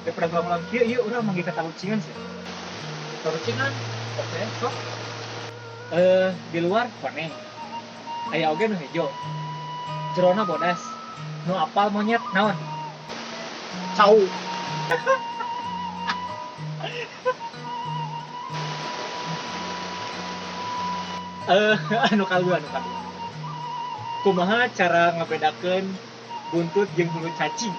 Daripada ngulang-ngulang kieu ieu urang manggih katalucingan sih. Tarucingan. Oke, sok. Di luar koneng. Aya oge nu hejo. Jerona bodas. Nu apal monyet naon? Cau. Anu kadua, anu kadua. Kumaha cara ngabedakeun buntut jeung hulu cacing?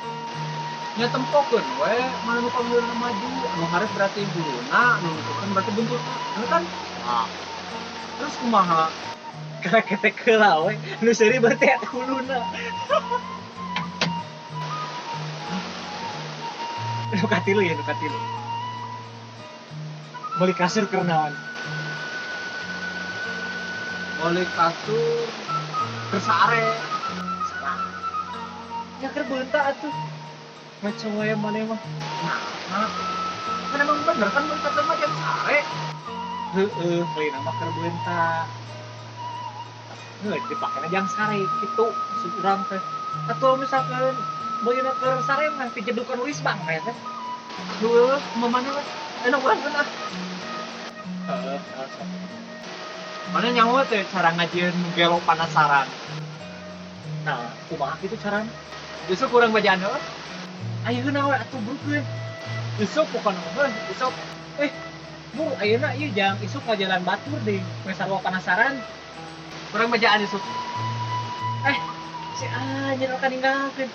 Nya tempokeun we, mana nu panghuluna maju, nu hareup berarti huluna, nu nutukeun berarti buntutna. Bener kan? Nah. Terus kumaha? Karena ketek heula we, nu seuri berarti eta huluna. Nu katilu ya, nu katilu. Meuli kasur keur naon? Meuli kasur keur sare. Salah. Ya keur beunta atuh. Ngaco wae maneh mah. Nah, kan emang bener kan meuli kasur mah jang sare. Heeh, meulina mah keur beunta. Heuh, dipakena jang sare kitu maksud urang teh. Atuh misalkan meulina keur sare mah pijedukan risbang we teh. Heueuh, kumaha maneh we? Enak urang geunah. Heeh, naon sok. Mana nyaho teh cara ngajieun nu gelo panasaran. Nah, kumaha kitu carana? Besok kurang bajaan heuh. Ayeuna we atuh burukeun. Besok pokona mah besok. Buru ayeuna ieu jang isuk ka jalan batur deui, we sarua panasaran. Kurang bajaan isuk. Si anjir ka ninggalkeun.